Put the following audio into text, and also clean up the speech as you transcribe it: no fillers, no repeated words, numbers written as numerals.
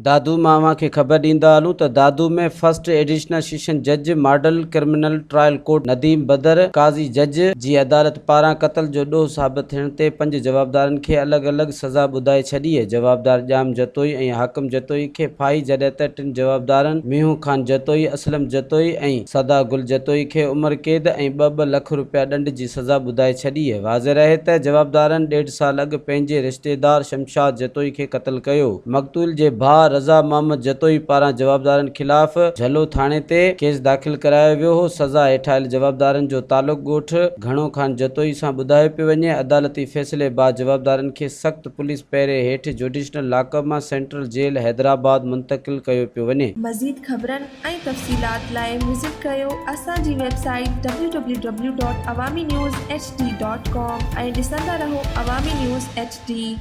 دادو مان اوهان کي خبر ڏيندا هلون ته دادو ۾ فرسٽ ايڊيشنل سيشن جج model criminal trial court Nadeem بدر قاضي جج جي عدالت پاران قتل جو ڏوهه ثابت ٿيڻ تي پنج جوابدارن کي الڳ الڳ سزا ٻڌائي ڇڏي. جوابدار ڄام جتوئي ۽ حاڪم جتوئي کي ڦاهي جڏهن ته ٽن جوابدارن مينهون خان جتوئي، اسلم جتوئي ۽ سدا گل جتوئي کي عمر قيد ۽ ٻه ٻه لک روپيا ڏنڊ جي سزا ٻڌائي ڇڏي. واضح رهي ته جوابدارن ڏيڍ سال اڳ پنهنجي رشتيدار شمشاد جتوئي کي قتل ڪيو. مقتول جي ڀاء رضا محمد جتوئي پاران جوابدارن خلاف جهلو ٿاڻي تي ڪيس داخل ڪرايو ويو هو، سزا هيٺ آيل جوابدارن جو تعلق ڳوٺ گهڻو خان جتوئي سان ٻڌايو پيو وڃي، عدالتي فيصلي بعد جوابدارن کي سخت پوليس پهري هيٺ جوڊيشنل لاڪ اپ مان سينٽرل جيل حيدرآباد منتقل ڪيو پيو وڃي. مزيد خبرن ۽ تفصيلات لاء وزٽ ڪريو اسان جي website W W W dot Awami news H D dot com ۽ ڏسندا رهو عوامي نيوز ايڇ ڊي.